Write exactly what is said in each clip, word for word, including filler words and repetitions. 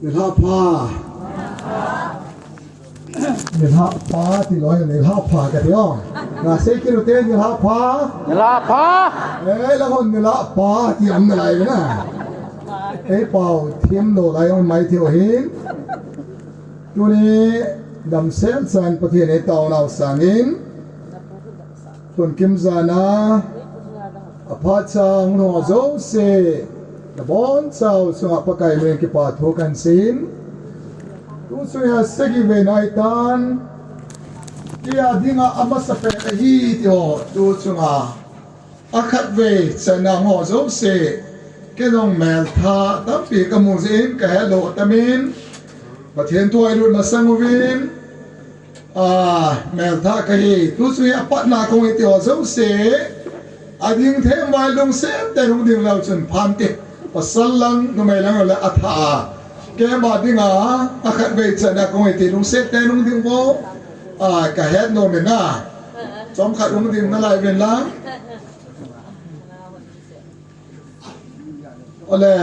Nilhah pha. Nilhah pha ti lou, nilhah pha kati o. Nasei kit u te, nilhah pha. Nilhah pha. Eh, la hon nilhah pha ti am nalai na. Ei pao thiem lou lai ong mai ti o hin. Tuni damsel chan Pathen ei taonau sangin, tun kimjana, aphat chang nung jouse, nabonchau chunga Pakai min kipa thu kahin seiyin. Tu chunga sagi ve nai tan, tia dinga amasa pen ahi ti ho, tu chunga akhatvei channa ho jouse, kei jong meltha tampi kamu jeh in kahet lou atamin, Pathen thu a ilut masang uvin, a, meltha kahi, tu chunga apatna kong iti ho jouse, ading thei mai lungset tah in hung ding leu chun pha inte, pasal lang, numei lang le atha a. Keima dinga, akhatvei channa kong iti lungset tah in hung ding vo, a, kahet nom in a. Chomkhat hung ding nalai uvin lang. Ole,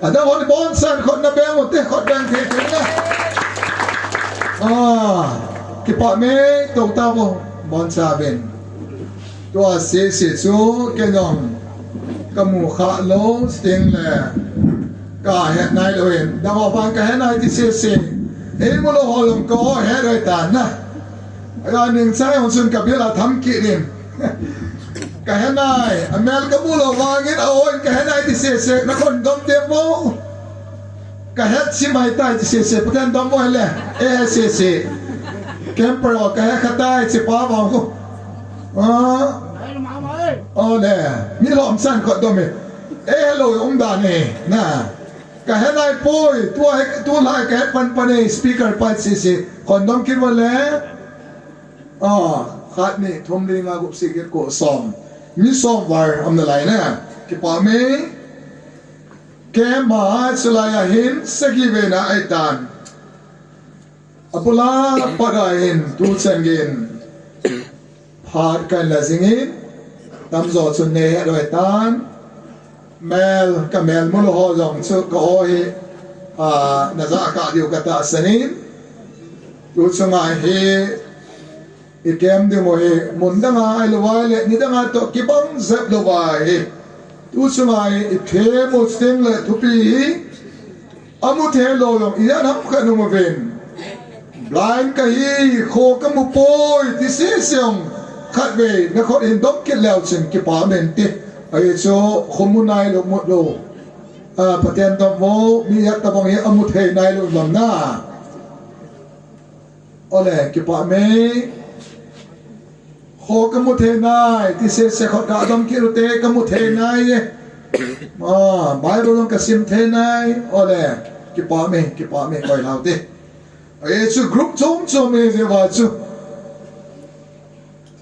adang hon boncha in khut nabeng u te, khut beng thei thei na. Ah, kipah me, tou tauvo, boncha uvin. Tua sese chu, kei jong, kamu kha lou, sting le, kahet nai lou in. Dang ho vang kahet nai ti sese. Ei mu lou ho jong kahet nai tan na. Ahin ning chai hon sun kabil a tham kit in. Kahet nai, amel kamu lou vangin a-oi kahet nai ti sese, nakhut dom te mo. Kahet chimai tai ti sese, Pathen dom mo le, eh sese. Camper o kahet kha tai, chi pa vang ko. Ah. Ole, mi lom san khut dom e. Eh, lou um dan e, na. Kahet nai poi, tua he, tulai kahet pan pan e, speaker pan sese. Khut dom kit vo le. Ah, khat ni thum li nga gup sagi get ko som. Mi som val um nalai na. Kipah me. Keima chulai a hin sagi ve na ahi tan. Abul a pat a hin tuchan gin. Phat kahin la jingin. Tamjo chun neihet lou ahi tan. Mel, kamel mu lou ho jong chu ka-o hi, ah, najah kah diu katahsan in. Tu chunga hi, ikem ding u hi, mun danga ahilou vai le, ni danga toh kibang jep lou vai hi. Tu chunga hi, ithem u sting le thupi hi, amu thei lou jong, ijat ham khat um uvin. Blind kahi, kho kamu poi, ti sese jong, khatvei, nakhut hin dom kit leu chun kipah men ti. Ahi chu, kho mu nai lou, mu lou. Ah, Pathen dom vo, mi ijat tabang hi amu thei nai lou lom na. Ole, kipah me. Kho kamu thei nai, ti sese khut ga dom kit u te kamu thei nai e. Ah, Bible jong kasim thei nai, ole, kipah me, kipah me, koi lhau te. Ahi chu group chom chom e jeh uva chu.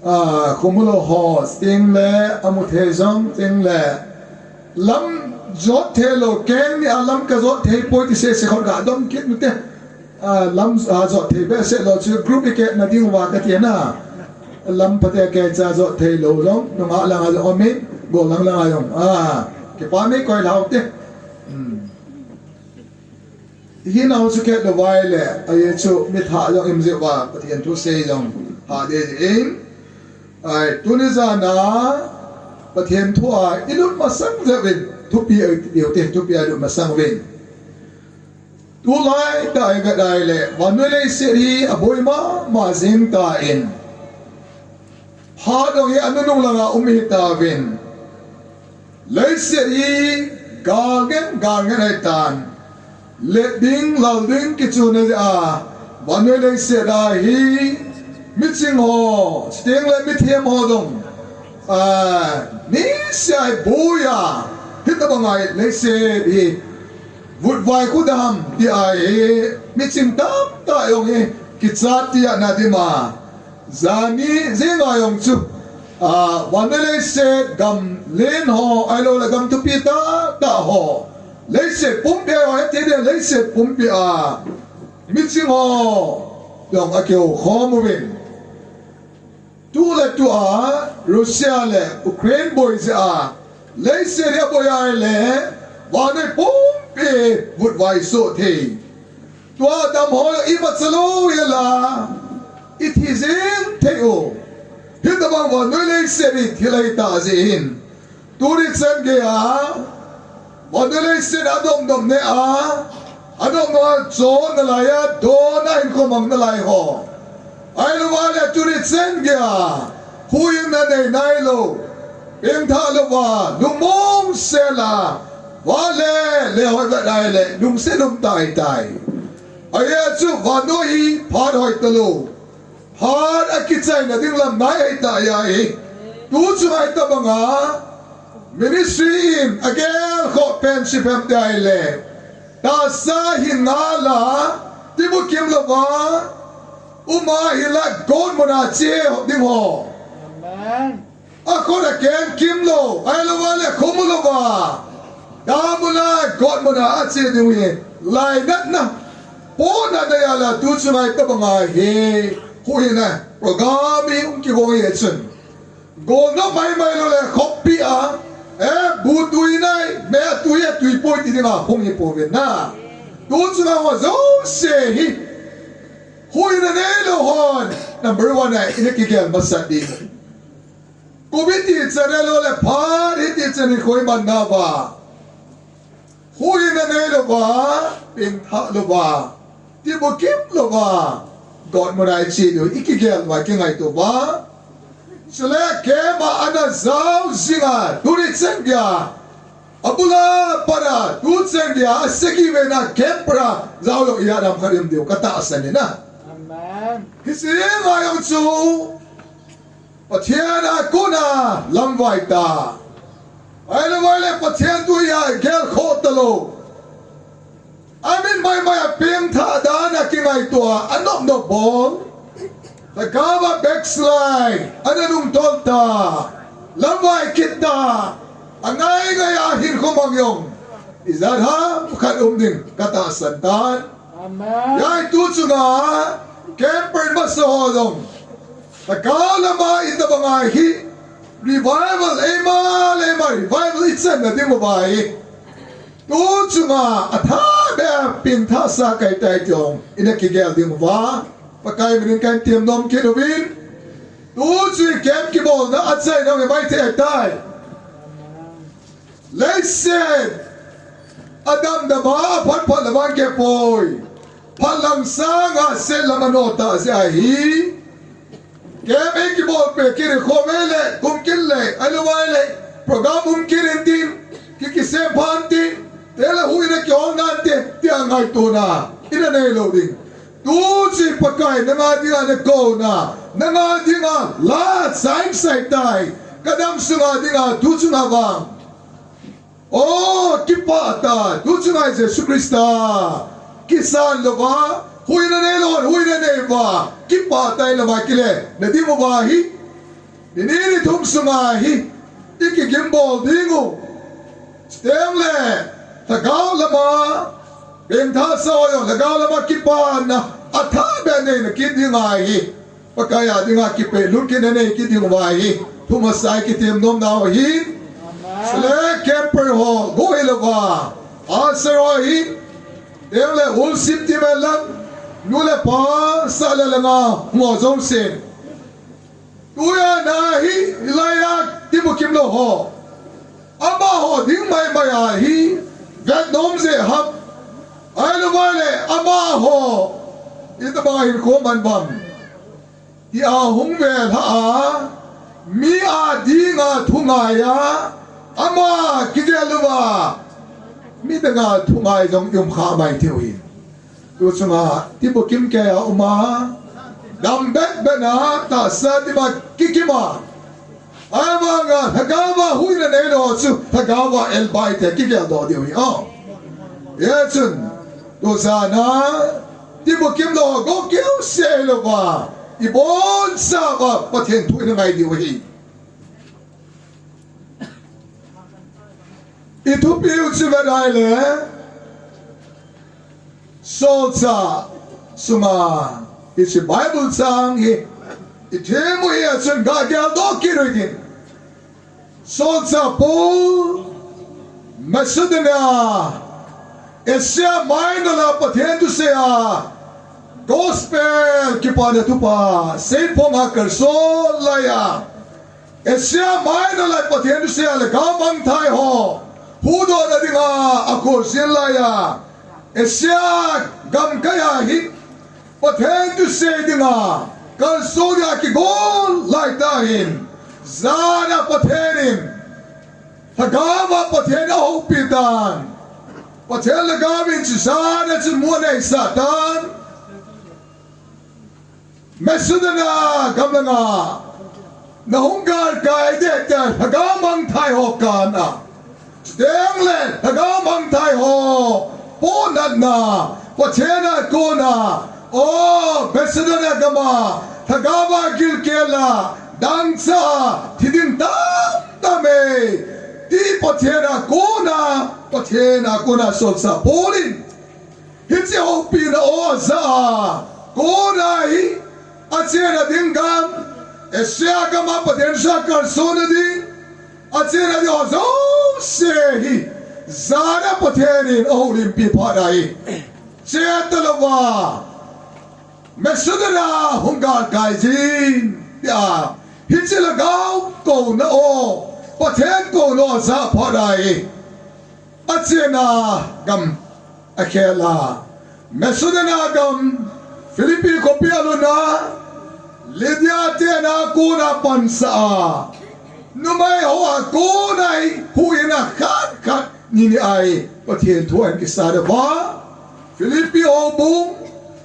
Ah, kho mu lou ho, sting le, amu thei jong, sting le. Lam jot thei lou, keng ni a lam kajot thei poi ti sese khut ga dom kit u te. Ah, lam, ah, jot thei behseh lou chu group ikeh na ding uva kati na. Lam phatea kei cha jot thei lou jong, nungah langa jong um in, gol lang langa jong. Ah, kipah me koi lhau te. Hmm. Hinau chu khet lou vai le, ahi chu mi thah jong im jeh uva, Pathen thu sei jong, ha de jeh in. Ahi, tuni jana, Pathen thu a, ilut masang jeh uvin, thupi a, i ti diu te, thupi a ilut masang uvin. Tulai tah a ivet a ahile, vannoi leiset hi aboi mama jing tan. Phat jong hi anunung langa um hi tauvin. Leiset hi gal ngen, gal ngen ahi tan. Let ding, lal ding kichun ahi a. Vannoi leiset a hi miching ho, sting le mithem ho jong. Ah, niseh a boi a. Hitabang a leiset hi. Vutvai khu dam ti ahi, miching tamtah jong hi kichat tia na dima. Jani jing a jong chu, ah, vannoi leiset gam len ho, ahilou le gam thupi tahtah ho. Leiset pumpi a ho, hiti dia leiset pumpi a. Miching ho jong akihou khom uvin. Tu le tu a Russia le Ukraine boi jeh a, leiset hi aboi a ahile, vannoi pumpi vutvai soh thei. Tua dam ho imacha lou hela, ithi jing thei u. Hitabang vannoi leiset hi thil ahi tah jeh hin, tuni chan geiya vannoi leiset a domdom neh a, adomdom a chon nalai a, don a hinkho mang nalai ho, ahilouva le tuni chan geiya huhhingna nei nailou, pengthah louva lungmong sela, vale le hoi vet ahile lungset um tai tai. Ajeh chu vannoi hi phat hoi talou, phat akichaina ding lam nai ahi tai. Tu chunga hitabanga ministry in agelkhoh pen chu ipi ham tia ahile, tahsa hi ngala, tibukim louva um ahila, gotmuna che ding ho, akhut a keng kim lou, ahilouva le khomu louva, damuna, gotmuna ache ding hi, lainatna, pohnatna jal a tu chunga hitabanga hi huhhingna program hi hung kigong ahi chun, golnop maimai lou le khopi a, e, bu tui nai, meh tui a tui poi ti dinga hung hipouvin na. Tu chunga ho jouse hi huhhingna neilou hon number one a ina kigel masat ding. Covid ti chan ahiloule phat hiti chan hi koi manna uva, huhhingna neilouva, pengthah louva, tibukim louva, gotmuna iche diu ikigel uva, ikingaito uva, chule camp a ana jao jinga tuni chan geiya abula pat a tu chan geiya asagi vena camp a jao lou ijat ham khat um diu katahsan in na. Hiche ngai jong chu Pathen a kona lamvai ta, ahilouva le Pathen thu a gelkhoh talou, amin maimai a pengthah dan a kingaito a, anopnop bol, lhagao a backslide, ana nungtol ta, lamvai kit ta, angai ngai a hinkho mang jong ijat ham khat um ding katahsan tan. Hijeh a tu chunga camper masa ho jong lhagao lama hitabanga hi revival, eima le eima revival ichanna ding uva hi, tu chunga athabeh a pengthahsa kahitai ti jong ina kigel ding uva, Pakai minin kahin temnom kit uvin. Tu chu camp kibolna achaina jong hi maithei ahitai. Leiset adamdam a, aphat phat le vang kipoi, phat lang sanga set lam anoh tah jeh ahi. Camp ei kibolpeh kit in, khom ei le, kum kit le, ahilouva le program um kit intin, ki, kisempha intin, tele huhhingna kihol nante tia ngaitona ina neilou ding. Tu chu Pakai nanga dinga nakouna, nanga dinga la changsai tai, kadam sunga dinga tu chunga vang. O, kipah tai, tu chunga Jesu Christa kisan louva, huhhingna neilou, huhhingna nei uva kipah tai, lamvai kile na ding uva hi, ni ni ni thum sunga hi ikigimbol ding u. Chuteng le lhagao lama pengthahsa ho jong lhagao lama kipana athabeh a neina kit ding ahi. Pakai a dinga kipehlut kit na nei kit ding uva hi thumasa a kitemnom nau ahin. Chule camper ho bou hilouva, pastor ho ahin, chuteng le worship team a lang, nu le pa, sah le langa hung ho jousen, tujan a hi hilai a tibukim lou ho, amaho ding maimai a hi vetnom jeh ham, ahilouva le amaho itobang a hinkho man uvam tia hung velhah a, mi a dinga thu ngai a, ama kigel uva midang a thu ngai jong i um kha mai thei u ahi. Tu chunga tibukim kei a um a, dam betbet a, tahsa dima kikim a, ahivanga lhagao a huhhingna neilou chu lhagao a elbai te kigeldoh diu ahi. Hijeh chun tujan a tibukim lou, go keu sei louva, ibonchauva Pathen thu ina ngai diu ahi. Ithupiu chu vet ahile, Solchah sunga hiche Bible chang hi ithemu hi a chun gageldoh kit u hitin. Solchah Paul Macedonia, Asia Minor a Pathen thu Gospel kipana thupha Saint Paul a kalson laiya, Asia Minor lai Pathen thusei a lhagao mangthai ho huhdohna dinga akhol jing laiya, Asia gamkai a hi Pathen thusei dinga kalson a kigol lai tahin, jana Pathen in lhagao a Pathen ahoupi tan, Pathen lhagao in chu jana chu mun aneisah tan. Macedonia gam langa nahung galkai ding tia lhagao mangthai ho kana, chuteng le lhagao mangthai ho pohnatna, Pathen a kona, o Macedonia gam a lhagao a gilkel a dangchah a thi ding tamtah um e, ti Pathen a kona, Pathen a kona solchah Paul in hiche houpina ho ajah a, kona hi achena ding gam, Asia gam a Pathen thusei a kalsonna ding achena ding ho jouse hi jana Pathen in ahoulimpi phat ahi. Cheta louva Macedonia hung galkai jing tia hiche lhagao kona ho, Pathen kona ho ajah phat ahi. Achena gam akhel a, Macedonia gam, Philippi khopi a alhun a, Lydia te a kona pansah a, numei ho a kona hi huhhingna khat khat ni ni a hi Pathen thu ahin kisat uva, Philippi houbung,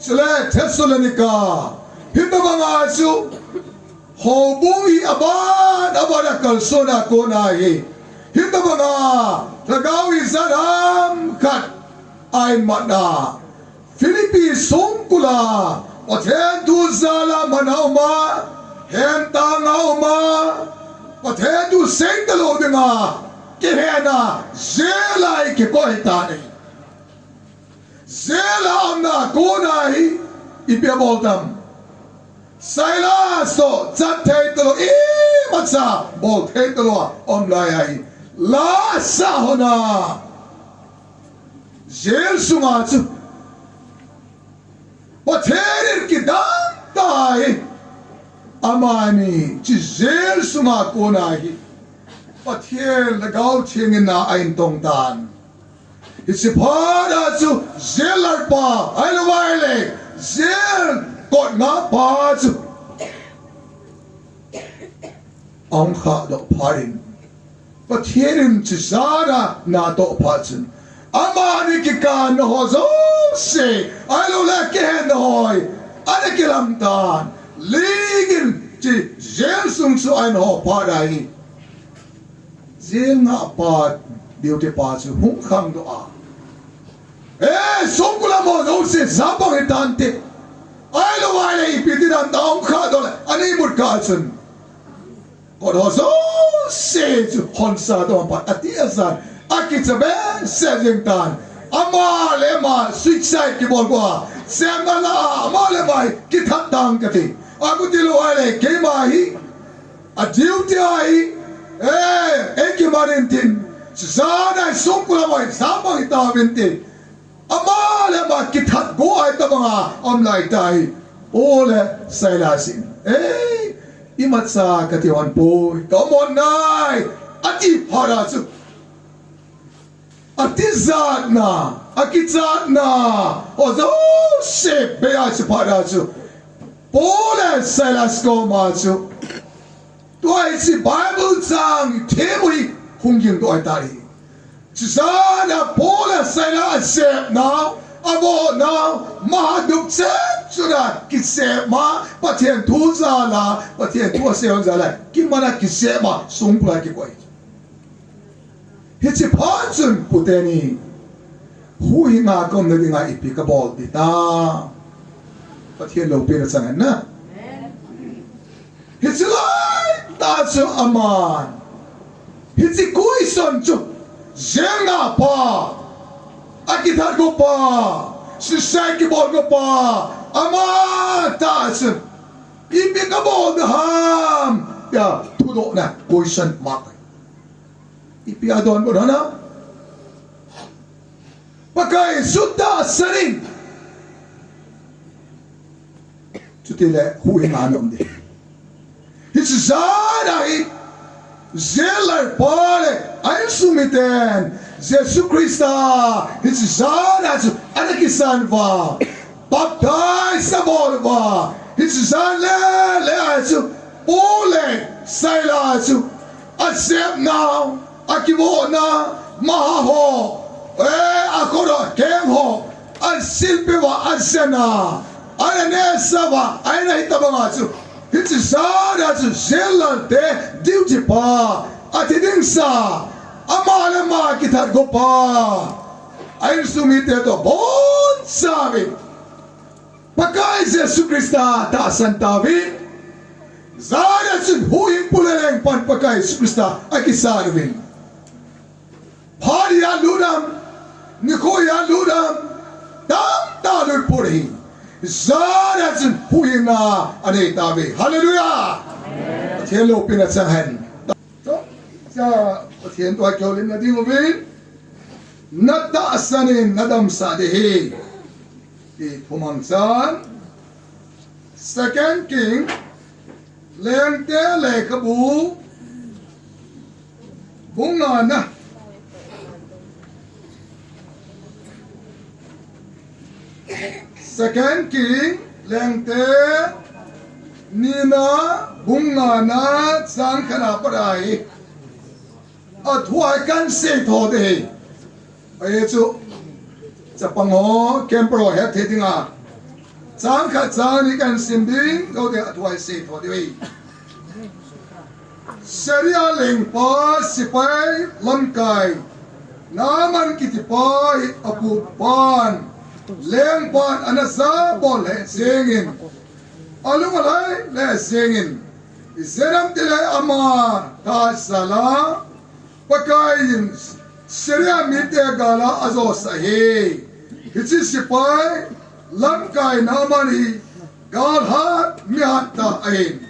chule Thessalonica, hitobang a chu houbung hi aban aban a kalsonna kona hi, hitobang a lhagao ijat ham khat ahin mat a, Philippi songkul a Pathen thu jal a man a um a, hentang a um a, Pathen thu seitalou dinga kihen a, jail a hi kikoi tan ahi. Jail a umna kona hi ipi abol tam? Silas toh chat thei talou, imacha bol thei talou a um lai ahi. Lasa hon a jail sunga chu Pathen in kidang tah a hi, amani chu jail sunga kona hi Pathen Lhagao Theng in na ahin tong tan. Hiche phat a chu jail lar pa, ahilou vai le jail kot ngah pa chu ahung khahdoh phat in, Pathen in chu jana natoh phat chun, amani kikanna ho jouse, ahilou le kihenna ho hi ana kilam tan, ling in chu jail sung chu ahin ho phat ahi. Jail ngah pa, duty pa chu hung khangdoh a, e, songkul a mo jouse, jabang hitante. Ahilou vai le ipi ti dan ta, ahung khahdoh le, ana imut kah chun, kot ho jouse chu hon sa tah a pat, ati ajan, akicha behseh jeng tan. Ama le ama suicide kibol uva, chemna la a ama le ama hi kithat tang kati. Achuti lou ahile keima hi a duty ahi, eh, eikiman intin, jana hi songkul a mo hi, jabang hitauvin ti. Ama le ama kithat go ahi, tabanga um lai tahi. Paul le Silas in, eh, imacha kati hon poi, ka um hon nai, ati phat a chu, atijatna, akichatna ho jouse bei a chu, phat a chu, Paul le Silas koma chu, tua hiche Bible chang thempu hi hung gingdoh ahitai. Chujana Paul le Silas asepnau, avohnau, maha dupchet chuna kisep ma, Pathen thu jal a, Pathen thu asei ho jal a, kimana kisep ma, songkul a kikoi. Hiche phat chun puteni, huhhinga ka umna dinga ipi kabol ding ham? Pathen loupina chang hen na. Hiche laitah chu aman, hiche question chu, jail ngah pa, akithat go pa, suicide kibol go pa, amatah chun, ipi kabol ding ham tia thudohna question mark. Ipi adonbut ham? Pakai sut tahsan in, tile huhhing a ana um ding. Hiche jana hi jailer pa le a insung miten Jesu Christa hiche jana chu ana kisan uva, baptize abol uva, hiche jan lele a chu Paul le Silas chu asepnau, akivona, maha ho, eh, akhut ho, akeng ho, asilpeh uva, ajana, ana nehsah uva, ana hi tabanga chu, hiche jana chu jailer te duty pa, athi dingsa, ama le ama kithat go pa, a insung mite toh abonchauvin Pakai Jesu Christa tahsan tauvin, jana chun huhhingpu le lengpan Pakai Jesu Christa akisan uvin. Phat hi alut am, nikho hi alut am, tamtah lut pon ahi. Jana chun huhhingna anei tauve. Hallelujah! Pathen loupina chang hen. Cha, Pathen toh kihoulimna ding uvin, na tahsan in na damsah ding ahi, ti thumangchan. Second King, Lengte Lekhabu, bung ngana. Second King, Lengte nina, bung ngana, chang khatna apat ahi. Athu hi kahin seitho ding ahi. Ahi chu, chapang ho, camper ho hetthei dinga, chang khat chang ni kahin sim ding, kou ding athu hi seitho ding ahi. Syria lengpa sepai lamkai Naaman kitipa hi apupan lengpan ana jabol lheh jengin, alung alhai lheh jengin, ijeh inem itile ama tha jal a Pakai in Syria mite gal a ajosah ahi. Hiche sepai lamkai Naaman hi gal hat, mi hat tah ahin,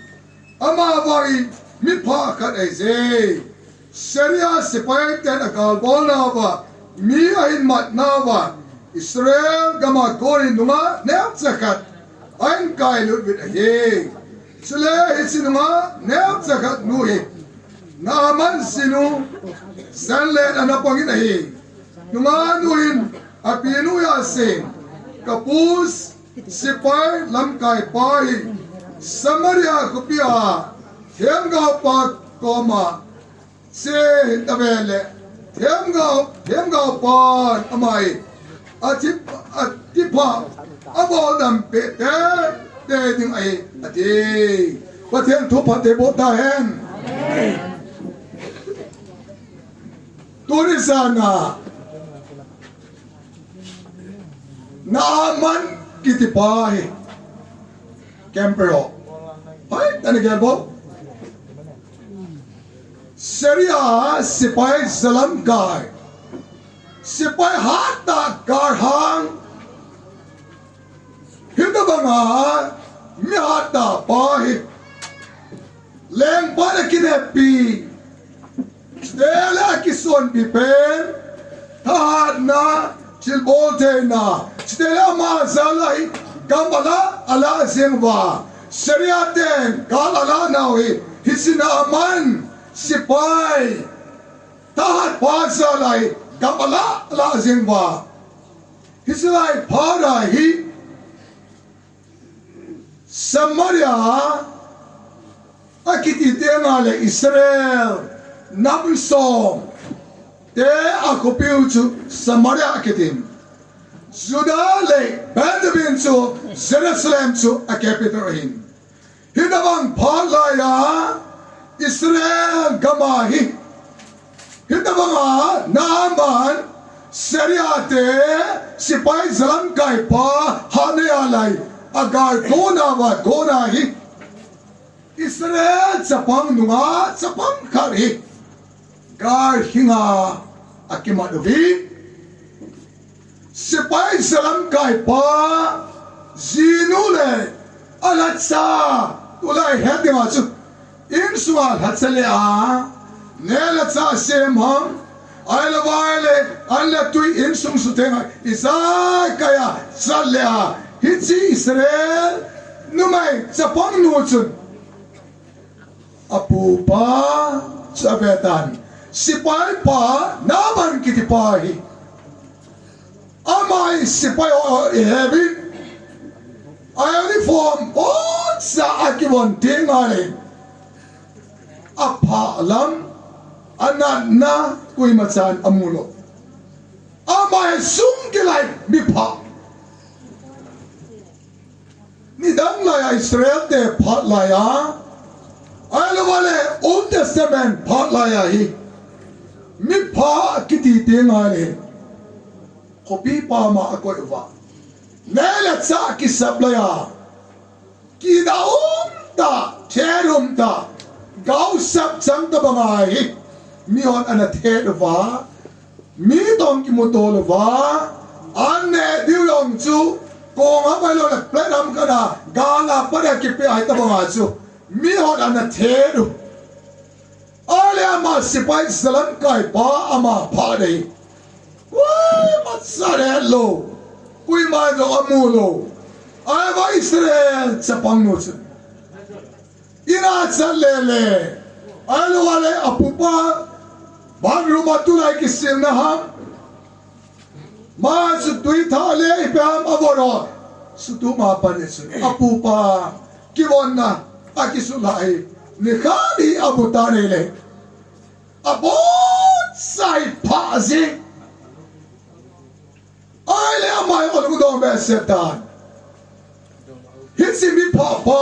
ama vang hi mi phah khat ahije. Syria sepai ten agalbolnauva, mi ahin matnauva, Israel gam a kon hi nungah neocha khat ahin kailut uvin ahi. Chule hiche nungah neocha khat nu hi Naaman jinu Sanballat ana pangin ahi. Nungah nu hin apinu hi aseiyin, kapu sepai lamkaipa hi Samaria khopi a themgaopa koma che hih in, avel le themgao, themgaopan ama hi athi, athipha, abol dam peh teitei ding ahi, ati. Pathen thupha eiboh tahen. Tuni jana Naaman kitipa hi, camper ho, hoitah in agel bou. Syria sepai jalamkai, sepai hattah, galhang, hitobanga mi hattah pa hi lengpan akineppi, chuteng le akisonpi pen, thahatna, thilbol theina, chuteng le ama jal a hi gam alah, alah jeng uva, Syria ten gal alahnau hi, hiche Naaman sepai thahatpa jal a hi gam alah, alah jeng uva, hiche lai phat a hi Samaria akiti teng le Israel nam som te akhopiu chu Samaria akitin, Judah le Benjamin chu Jerusalem chu a capital ahin. Hitobang phat laiya Israel gam a hi, hitobanga Naaman Syria te sepai jalamkaipa hatna a lai agal gonauva, gona hi Israel chapang nungah chapang khat hi galhinga akimat uvin, sepai jalamkaipa jinu le alhacha, tulai het dinga chu, insunga lhacha le a, neh le chah sem ham, ahilou vai le an le tui insung sutheng a ijakai a chat le a, hiche Israel Numei chapang nu chun apupa chu avetan, sipai pa Naaman kitipa hi. Ama hi sipai ho ihevin, a uniform boncha akivon teng ahile, aphah lam, anatna koimachan amu lou. Ama hi sung kilai mipha. Nidang laiya Israel te phat laiya, ahilouvale Old Testament phat laiya hi, mipha kiti teng ahile, khopi pama akoi uva, neh le chah kisap laiya, kidang umtah, thet umtah, gaosap chang tobanga hi mihon ana thet uva, mi toh kimuto louva, an neh diu jong chu kong ham ahiloule plate ham khat a gal a pat a kipeh ahi tobanga chu mihon ana thet u. Ahile ama sipai jalamkaipa ama phah dei, koimacha hetlou, koiman jong amu lou. Ahivang Israel chapang nu chun in a chat lele, ahilouvale apupa bathroom a tulai kisilna ham, ma chu twi thah le ipi ham avot u, sutup ma pan chun apupa kivonna akisutlhah hi nikhat hi amutan ahile, aboncha hi phah jeng. Ahile ama hi alungdong behseh tan. Hiche mipha pa,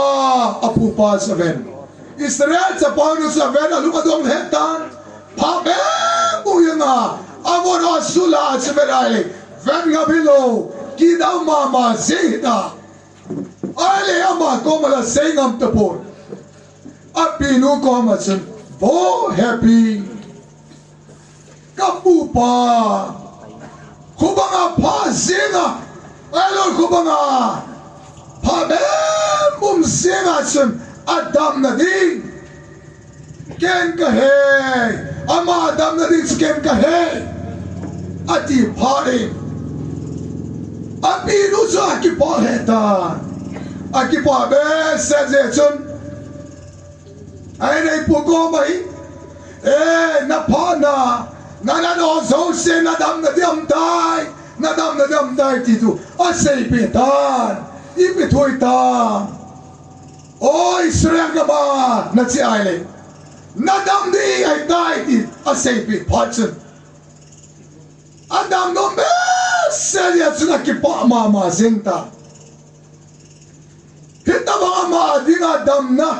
apupa chu aven, Israel chapang nu chu aven, alung adong lheh tan. Phah bep bou jenga avot u asutlhah chu vet ahile, vet ngap hilou, kidang mama jeng hita. Ahile ama koma la sei ngam tapon, apinu koma chun, Vo hepi, kapupa, khobanga phah jenga, ahilou khobanga phah bep um jenga chun adamna ding ken kahei, ama damna ding chu ken kahei, ati phat in, apinu chu akipah lheh tan. Akipah behseh jeh chun, ahinei pu koma hi, E, naphahna, nanatna jouse nadamna ding ahitai, nadamna ding ahitai ti thu aseipeh tan. Ipi thu hitam? O Israel gam a nache ahile, nadam ding ahitai ti aseipeh phat chun, adam nom behseh jeh chun akipah mama jeng tan. Hitobang ama dinga damna,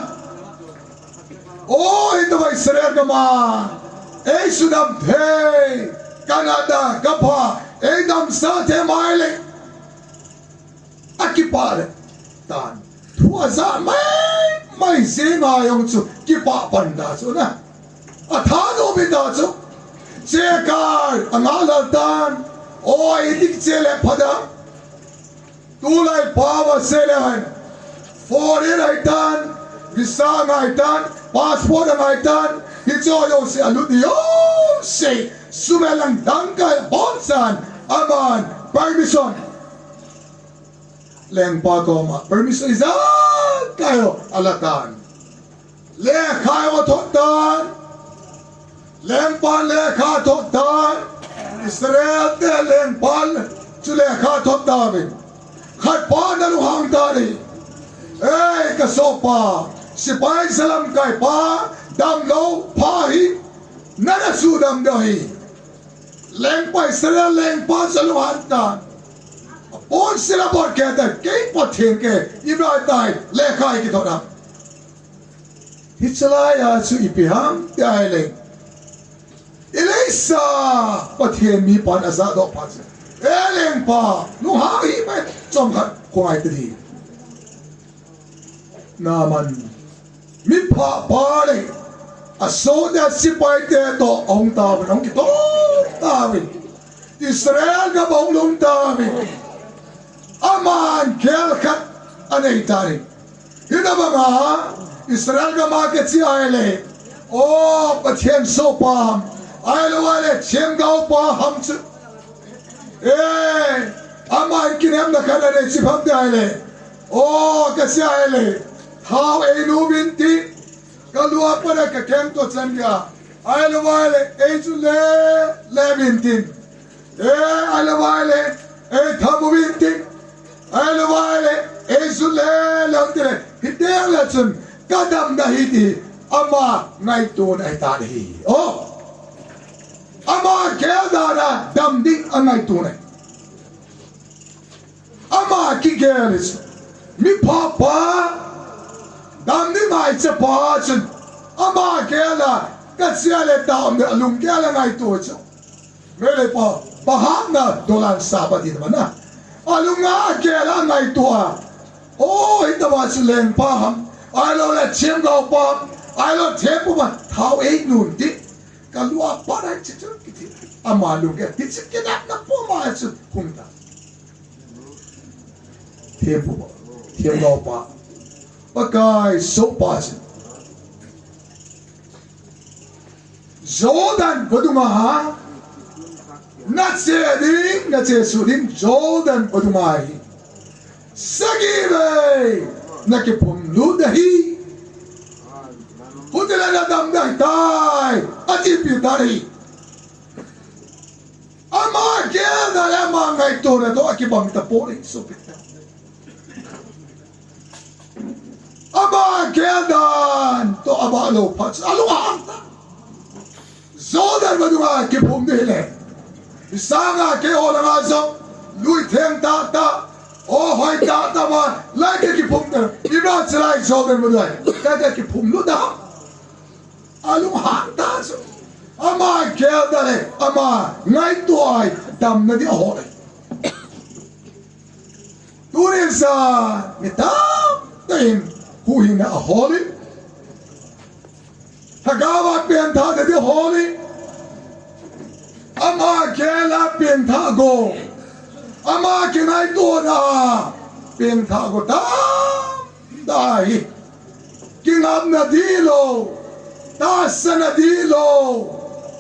o hitobang Israel gam a ei sudam thei, kanatna kapha, ei damsah thei ahile, akipah lheh tan. Thu ajah maimai jenga jong chu kipah pan ta chu na. Athanom hita chu. Chekai angah lheh tan. O, ipi che le phadam. Tulai pao a seile hen, foreign ahitan, visa angai tan, passport angai tan, hicheho jouse alut ding jouse, sum le lam dangkai abonchan aman permission, lengpa koma permission ijakai ho ala tan. Lekha athot tan. Lengpan lekha athot tan. Israel te lengpan chu lekha athot tauvin, khatpa ana lunghang tan ahi. Ei, kasohpa, sipai jalamkaipa, damlou pha hi, nana sudam ding ahi. Lengpa, Israel lengpa chu alunghang tan. Aponsil abol kei tan, kei Pathen kei, imacha lekha ikithot ham? Hiche laiya chu ipi ham ti ahile, ileisah Pathen mipan ajahdoh phat chu, e lengpa, lunghang hih in, chomkhat khongai tading. Naaman, miphah pa le asohte, sipaite toh ahung tauvin, ahung kitoh tauvin, Israel gam ahung lhung tauvin, aman khel khat anei tan ahi. Hitobanga Israel gam a kache ahile, o Pathen sohpa ham, ahilou ahile themgaopa ham chu, e, aman kinemna khat anei chu ipi ham ti ahile, O, ka sia e le, thao ei nu bin ti, ka lua para ka keng to chan dia. Ai lo vai le, ei chu le, le bin tin. E, ai lo vai le, ei thamu bin tin. Ai lo vai le, ei chu le, le ti le. Hi te le chun, ka dam da hi ti, ama ngaito na hi ta hi. O, ama gel da na, dam ding a ngaito na. Ama kigel chu. Mi pha pa, dam ni ngai che pa chun. Ama gel a, ka sia le ta um de, a lung gel a ngaito chu. Me le pa, pa ha na dolan sa pa ti ma na. A lung a gel a ngaito a. O, hi ta ba chu leng pa ham. Ai lo le chem gao pa, ai lo chem pu ma, thao ei nun ti. Ka lua pa dai chi chu ki ti. Ama lung gel ti chi ki na na po ma chu hung ta. Thempu pa, themgao pa, Pakai soh pa chu. Jordan vadung a ha, na che ding, na chesuh ding, Jordan vadung a hi. Sagi vei, na kiphum lut ahi. Huti le na dam dai tai, ati pi tai. Ama gel dan le ama ngaito na toh akibang ta poi, sopi. Ama gel dan toh ama lo phat, a lung a hang ta. Jordan vadung a kiphum ding le. Sanga keiho langa jong, lui theng tah tah, o hoi tah tah ma, lai ka kiphum ta. Ibra chalai Jordan vadung a, ka, ka kiphum lut da. A lung hang ta chu. Ama gel da le, ama ngaito a hi, damna di a hol e. Tunin sa, mi tamtah in huhhingna a hol e. Lhagao a pengthahna di a hol e. Ama gel a pengthah go. Ama kingaito na pengthah go tam. Tamtah hi, kingapna di lo, tahsana di lo,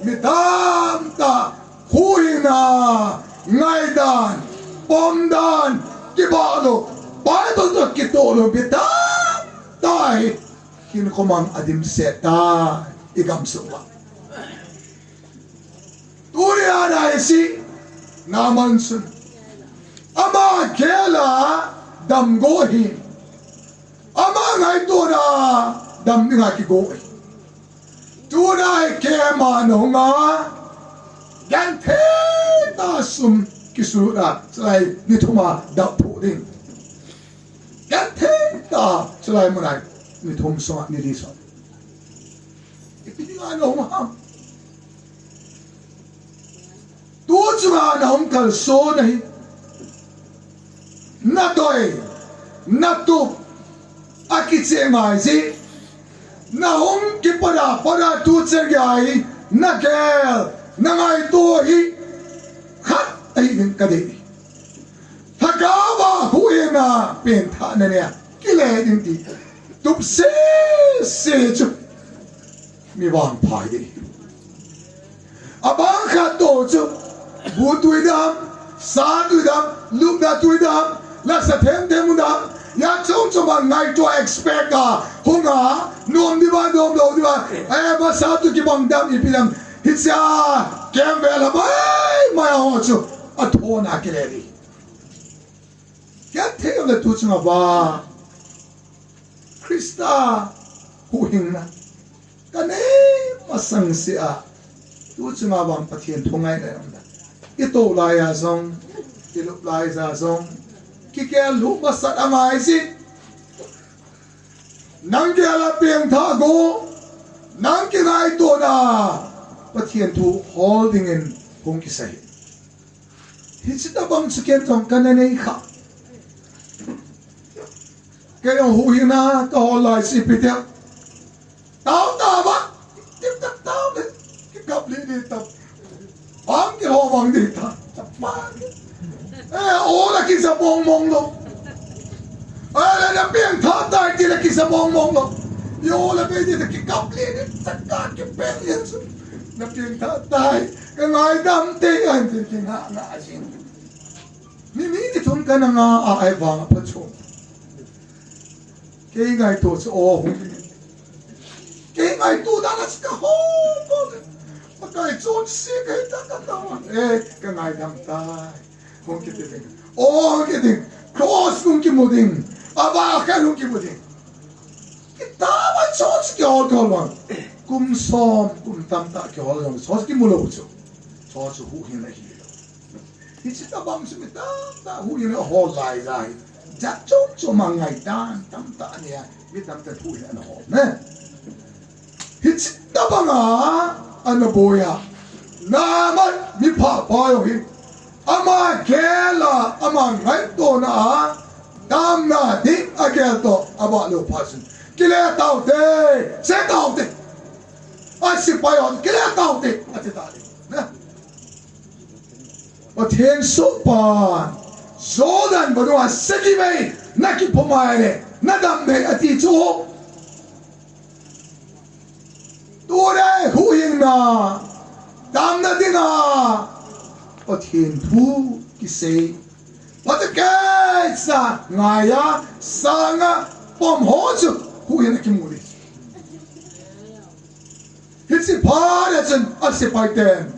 mi tamtah, huhhingna, ngaidan, pomdan, kibah lo, Bible toh kitoh lo, mi tamtah hi, hinkho mang a dimset tai, i gamsung uva. Tuni a naisi, Naaman chun. Ama gel a dam go hi. Ama ngaito na dam dinga kigo hi. Tuna hi keima na hung a. Genthei tah sum kisulut a. Chulai ni thum a dap phu ding. Genthei tah chulai mun a ni thum sunga ni li sunga. Ipi dinga na hung ham. Tu chunga na hung kalson ahi. Na doi, na tup, akicheh ngai ji. Na hung kipat a, pat a tu cheh ngai, na gel, na ngaito hi. Khat ahi ding ka dei. Lhagao a huhhingna pengthahna nia kile ding ti. Tup sese chu. Mi vangpha hi. Abang khat toh chu. Bu tui dam, sa tui dam, lupna tui dam, lasa them them u dam. Hia chom chom a ngaito expect a, hung a, nom di ba, nom lou di ba. Eh, ba sa tu kibang dam, ipi dam. Hichea, kem vel a bai, mai a ho chu. Athona kile di. Genthei le tu chunga vang. Christa huhhingna. Ka nei masang sea. Tu chunga vang Pathen thu ngai le um da. I to lai a jong, i lup lai a jong. Kigel lhuh masat a ngai ji. Nang gel a pengthah go. Nang kingaito na. Pathen thu hol dingin hung kisei. Hiche tabang chu ken jong kana nei kha. Kei jong huhhingna ka hol lai chu ipi tia. Tao tao va. Tip tap tao le. Kikap li di tap. Vang kiho vang di ta. Tap pa. Eh, o la kisa mong mong lou. Eh, la na pengthah tai ti la kisa mong mong lou. Yo la pe di ta kikap li di. Saka kipeng li su. Na pengthah tai. Ka ngaidam te, an te, kingah ngah jing. Mi, mi ni thum kana ngah a, ai vang a phachom. Kei ngaito chu o hung. Kei ngaito dan a chu ka hol ko. Pakai chonse kei ta ka ta. Eh, ka ngaidam tai. Hung kiti ding. O hung kiti ding. Cross hung kimu ding. Ava kha hung kimu ding. Kitama chonse kihol ko lo. Kum som, kum tamtah kihol lo. Chonse kimu lo chu. Chonse huhhingna hi. Hiche tabang chu mi tamtah huhhingna hol lai jeh ahi. Jat chom chom a ngaidan tamtah nia, mi tamtah huhhingna ana hol ne. Hiche tabang a ana boi a. Naaman mi phapa jong hi. Ama gel a, ama ngaitona a. Damna ding agel toh, avah lou phat chun. Kile taute, se taute. A sepai hon, kile taute, ati ta ding. Ne? Pathen sohpan, Jordan vadung a sagi vei, na kiphum a ahile, na dam ding ati chu. Tuni huhhingna, damna dinga, Pathen thu kisei. Phatecha ngai a, sang a, pom ho chu, huhhingna kimu ding. Hiche phat a chun a sepai ten.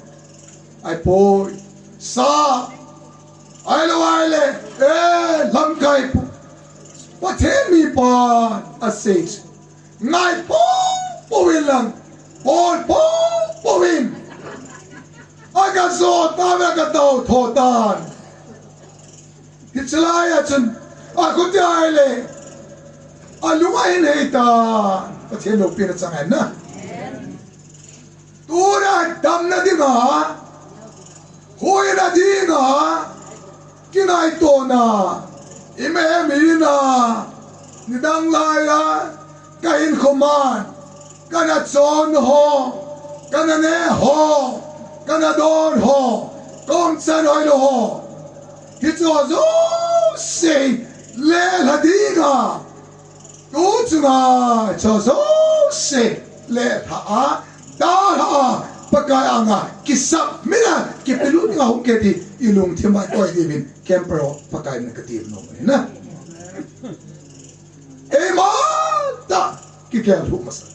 Ahipoi. Sa. Ahilou ahile. Eh, lamkai pu. Pathen mipan. Asei. Ngai pou pou in lang. Bol pou pou in. Aga jo tan, aga tao tho tan. Hiche lai a chun, a khuti ahile, alung ahin hei tan, Pathen loupina chang hen na. Tuna damna dinga, huhhingna dinga, kingaitona, ima hemhina, nidang lai a, ka hinkho man, kana chon ho, kana neh ho, kana don ho, ka umchan hoilou ho. Hiche jouse lelha dinga, tu chunga hiche jouse lelha a, dalha a, Pakai anga kisubmit a, kipelut dinga hung kit ti, i lungthim a i koi diuvin, camper ho, Pakai min in katem nom ahi na. Eima tah kigel lhuh masa.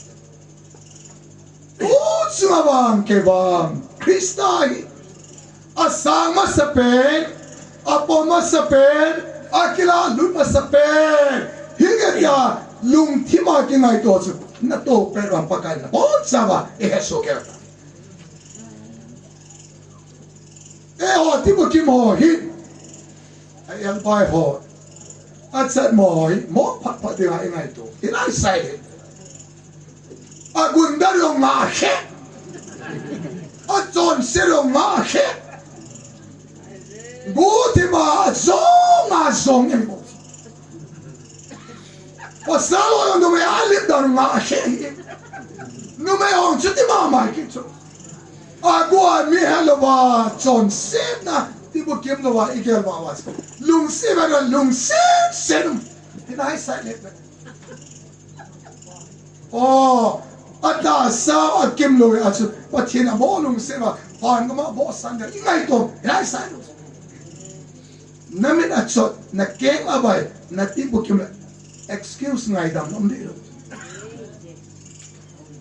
Tu chunga vang kei vang Christa hi asang masa pen, apom masa pen, akilah lut masa pen. Hinge tia lungthim a kingaito chu natoh pet vang Pakai in nabonchauva eihetsoh kei ta. Eiho tibukim ho hi. A elbai ho. Achat mo hi. Mo phat phat dinga ingaito. Inai sai le. Agunda jong ngah khe. Achonse jong ngah khe. Guhthima jong a jong em. Pasal ho jong numei a lim dan ngah khe. Numei ho chuti mama kit chu. Agu a mi helouva chonsetna, tibukim louva, igel uva. Lungset uva, lungset set um. Hinai sai le. O, atahsa, akim lou a chu. Pathen a bol lungset uva. Van gam a bol san de. Ingaito. Hinai sai le. Na mit achot, na keng avai, na tibukim le. Excuse ngaidam nom ding lou.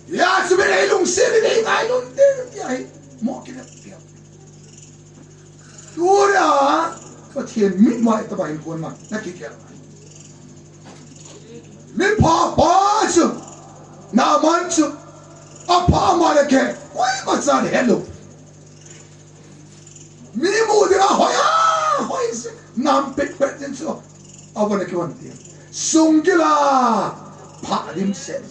Hijeh chun mi nei lungset, mi nei ngailun ding, tia hi mo kinep tia. Tua, Pathen mi mai tobang in kon ma, na kigel. Mi phapa chu, Naaman chu, apha ma le kei, koima chan helou. Mi mu dinga hoi a, hoi se. Nam pet pet din chu. Avon a kivon ti. Sunggil a. Pha lim se.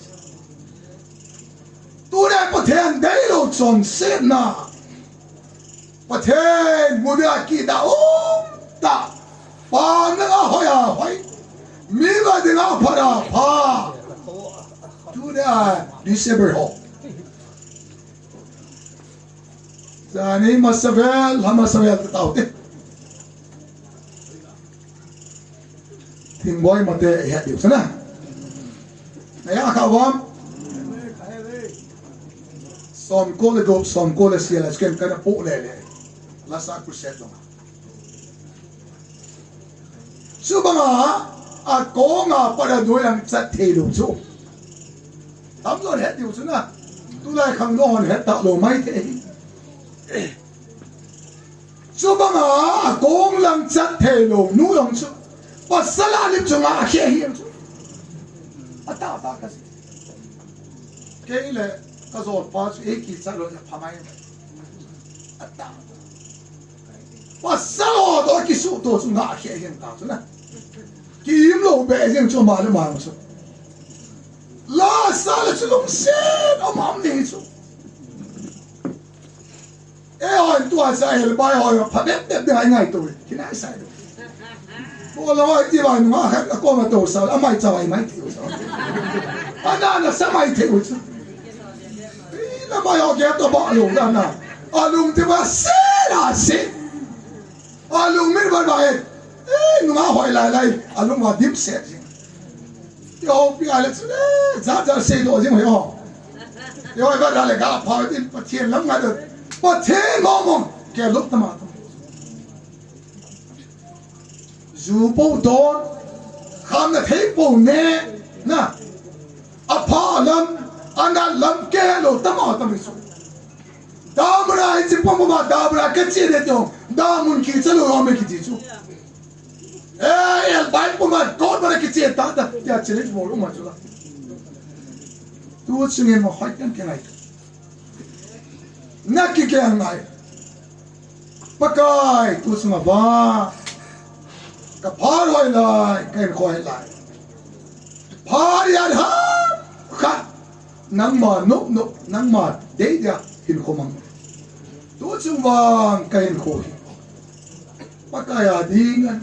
Tuni Pathen deilou chonsetna. Pathen mu dinga kida um ta. Pha dinga hoi a hoi. Mi va dinga pha a pha. Tuni a December ho. Jani masa vel, lha masa vel ta tau te. Thingboi mate he diu sana. Naya kha vam. Som ko le gup, som ko le sia la ken kana pu le le. Lasa crusade lo. Chubanga, A kong a pat a doi lang chat thei lou chu. Tamjon het diu chu na. Tulai khangdong hon het talou mai thei. Chubang a, a kong lang chat thei lou nu jong chu. Pasal a lim chunga a khe hi chu. Atah tah kasei. Kei le ka jolpa chu ei kichat lou le pha mai. Atah. Pasal ho toh kisuhto chu ngah khe hing ta chu na. Ki-im lou be jing chu ama le ama chu. Lasa le chu lungset um am ni chu. Eihon tua sa elbai ho phabep bep ding a ingaito. Kinai sai lou. Bol lou iti vai nunga khat a koma tousah, amai chawai mai thei u sa. Ana nasa mai thei u chu. Ina mai ho ke to ba lou dan na. Alungthim a se la se. Alung min ban ba e. Eh, nunga hoi lai lai. Alung va dim se jing. Ti ho pi a le chu le. Jat jat seidoh jing hoi ho. Ti ho ba da le ga pha tin Pathen lam ngai do. Pathen mo mo. Ke lut ta ma ta. Ju pou don, khamna thei pou ne, na. Apha lam, anat lam kei lou, tama tama chu. Damra hi chi pum pum a, damra kache ne tong, damun kicha lou me kiti chu. Eh, elbai pum a, kot ma kiche ta ta, ya challenge bol uma chu la. Tu chungin ma hoi kan ke ngai. Na kikeng ngai. Pakai, tu chunga vang ka phar hoi lai, ka hinkho hoi lai. Phar ya ha kha, nangma nop nop, nangma dei dia hinkho mang. Tu chung vang ka hinkho hi Pakai a ding an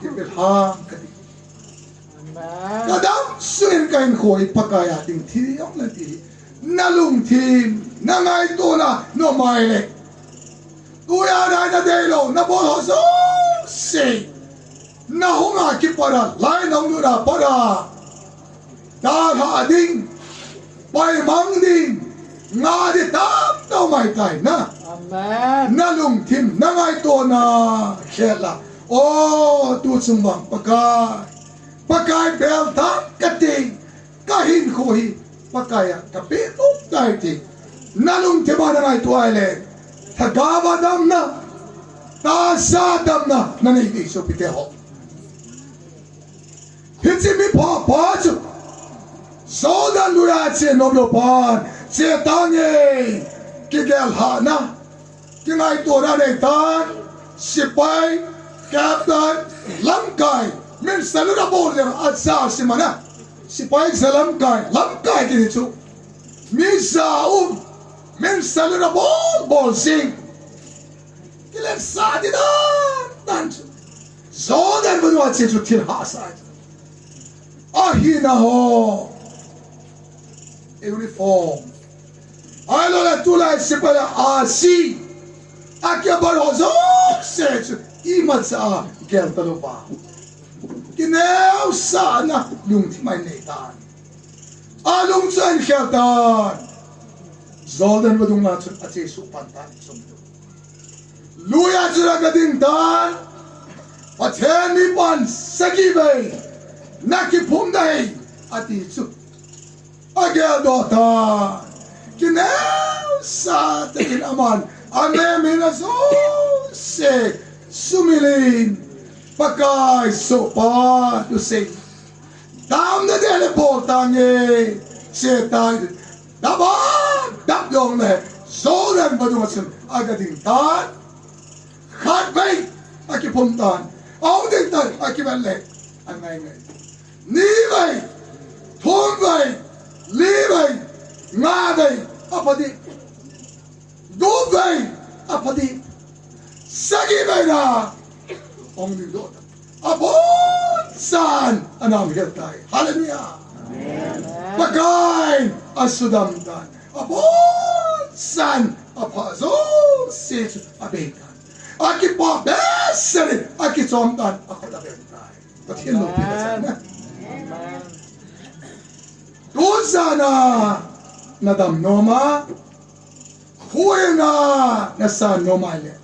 kipel ham ka ding. Ka dam sungin ka hinkho hi Pakai a ding thi jong na ti. Na lungthim, na ngaitona, na mai le. Tuya nai na deilou, na bol ho jouse. Na hung a kipat a, lai na hung lut a pat a. Dalha ding, paimang ding, nga ding tamtah um ahitai na. Amen. Na lungthim, na ngaitona, khel a. O, tu chung vang Pakai. Pakai bel tah kati, ka hinkho hi Pakai a ka pe nom tai ti. Na lungthim a na ngaito a ahile, thagau a damna, tahsa damna, na nei ding chu pi te ho. Hiche mi pha pa chu, Jordan lui a che nom lou pan, che tange, kigel lhahna. Kingaitona nei tan, sepai, captain, lamkai, min salute a bol jeng a ja sim ana. Sepai ja lamkai, lamkai kiti chu. Mi ja um, min salute a bol, bol jing. Kilen sa di dan, dan chu. Jordan vadung a che chu thil hahsa. Ahina ho. Uniform. Ahilou le tulai sepai a si. Akibat ho jouse chu imacha a gel talou va. Kineosahna lungthim a nei tan. Alung chu ahin khel tan. Jordan vadung a chun ache suh pan tan. Lui a chun aga ding tan. Pathen mi pan sagi vei. Na kiphum ding ahi ati chu. Agel doh tan. Kineosah takin aman. Amen, amen, ajouse. Sumil in. Pakai sohpa, tu sei. Damna ding le bol tange. Che tan. Dap a, dap jong le. Jordan vadung a chun. Aga ding tan. Khatvei. Akiphum tan. Ahung ding tan. Akivet le. Angai ngai. Ni vei, thum vei, li vei, nga vei, apha ding. Gup vei, apha ding. Sagi vei na, ahung ding doh. Abonchan, anam hel tai. Hallelujah. Amen. Pakai in asudam tan. Abonchan, apha jouse chu abeng tan. Akipah behseh in, akichom tan, akhut abeng tai. Pathen loupi kachang na. Amen. Tujan a nadam nom a, khuina nasan nom a le.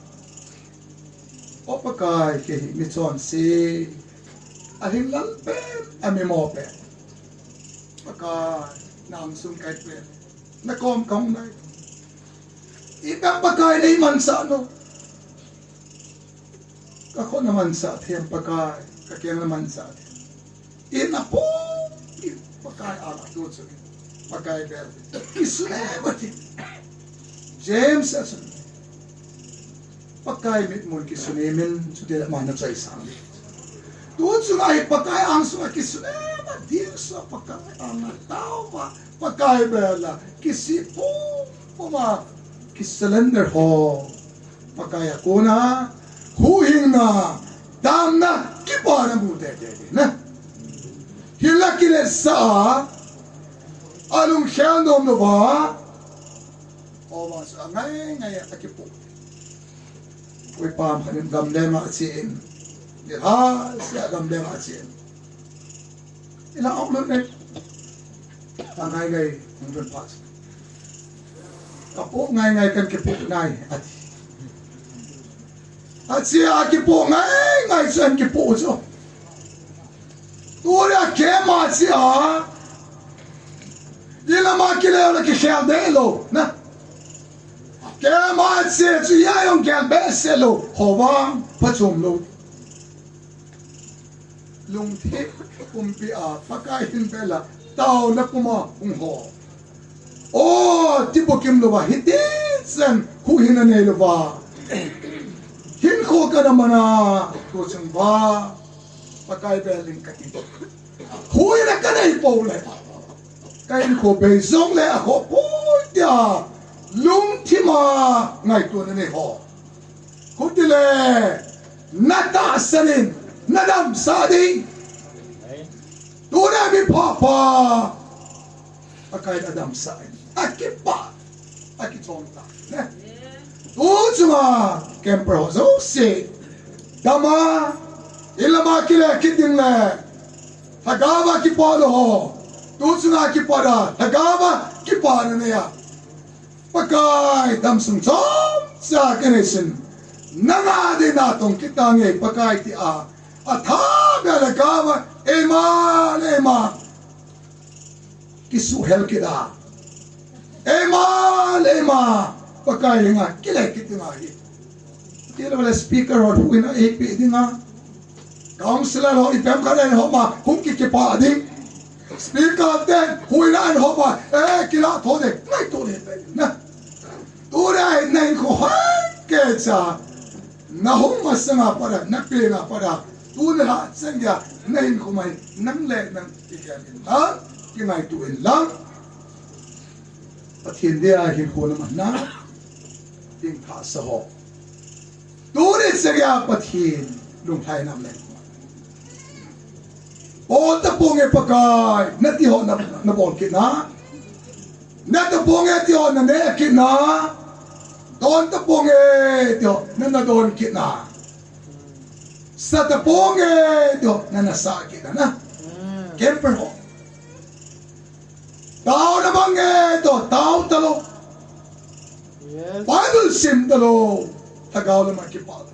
O Pakai, kei hi michonse. Ahing lal pen, amimo pen. Pakai, na angsung kahi pen. Na kom kahung nai. Ipi a Pakai nei mansah nom. Ka khut na mansah thei em Pakai, ka keng na mansah thei em. Ina pum, i Pakai a la tu chu. Pakai bel. Kisune mati. James a chun. Pakai mitmun kisune min chu te ma na choi sang. Tu chu ngai Pakai angsung a kisune mati so Pakai a na tao ma. Pakai bel a kisi pum pum a kisurrender ho. Pakai a kona, huhhingna, damna, kipana mu teitei na. Hinla kiletsah a, alungkhel nom louva, o vang chu angai ngai a kipoh. Koipa khat in gamleng a achen, nilhah seh a gamleng a achen. Ila aum lhon ne. Ka ngai ngai hung lhon phat. Ka poh ngai ngai kan kipoh nai, ati. Ache a kipoh ngai ngai chu an kipoh chu. Tule keima che a. Ila ma kile la kikhel de lou na. Keima che chu ya jong khel behseh lou. Ho vang phachom lou. Lungthim pumpi a Pakai hin bel a taona puma hung ho. O, ti bukim louva, hiti chan huhhingna nei louva. Hinkho kana man a, tu chang uva. Pakai bel in kati. Huhhingna kanei pou le. Ka hinkho bei jongle akhoh poi tia. Lungthim a ngaito na nei ho. Hutile, na tahsan in, na damsah ding. Tuna mi pha pha. Pakai in adamsah in. Akipah. Akichom ta. Ne? Tu chunga, camper ho jouse. Dam a, in lam a kile kit ding le. Lhagao a kipah lou ho. Tu chunga kipat a, lhagao a kipah na nei a. Pakai damsung chomcha kanei sin. Nanga ding natong kit tange Pakai tia. Atha bel a gava eima le eima. Kisuhel kit a. Eima le eima. Pakai henga kile kit ding ahi. Tilou le speaker ho huhhingna eipeh ding a. Councillor ho ipi ham khat in hop ma hung ki kipah ding. Speaker te huhhingna in hop ma, eh, kilah tho ding. Ngaito le pe na. Tule na hinkho hoi kei cha. Na hung masanga pat a, na peng a pat a. Tuna la chang dia, na hinkho mai, nang le nang kigel in lang, kingaito in lang. Pathen dia hinkho na man na. Ding thah sa ho. Tuni chang a Pathen lunglhai nam le. Bol taponge Pakai, nati ho na, nabol kit na. Na taponge ti ho naneh kit na. Don taponge ti ho na, nadon kit na. Sa taponge ti ho na, nasah kit na na. Camper ho. Tao na mange to, tao talou. Yes. Bible sim talou. Lhagao lama kipah.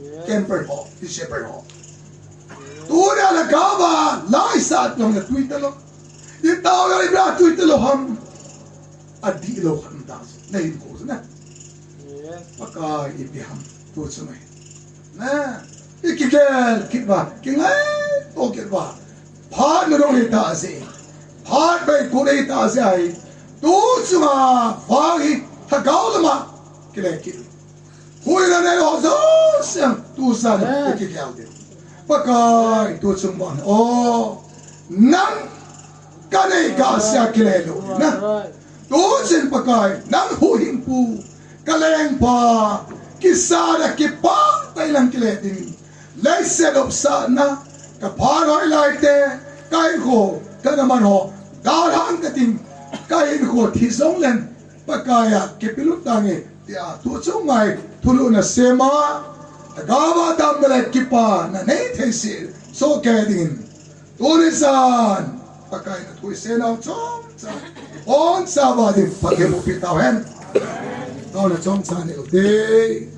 Yes. Camper ho, disciple ho. Yes. Tuna lhagao a, la isah tong na tui talou. Itao ya ibra tui talou ham. Adih lou khat ta. Na hinkho na. Yes. Pakai ipi ham. Tu chu mai. Na, ikigel kit uva, kingaito kit uva. Phat nadong hita jeh. Phat bei kut hita jeh ahi. Tu chunga vang hi lhagao lama kile kit. Huhhingna nei ho jouse tu jan ikigel ding. Pakai tu chung vang. O, nang Kanei kahsea kile lou na. Tuchin Pakai, nang huhhingpu, kalengpa, kisana kipah tah in nang kile ding. Leiset nopsahna, kaphat hoilai te, kahinkho, kanaman ho, dalhah kating, kahinkho thi jongleng, Pakai a kipelut tange, tia tuchung ngai, thulhuhna sema, lhagao a damna le kipana nei thei seh, sohkei dingin. Tuni chan, Pakai na thu isei nau chomcha, boncha uva ding, Pathen in phatthei boh peh tauhen. Taona chomcha nei ute.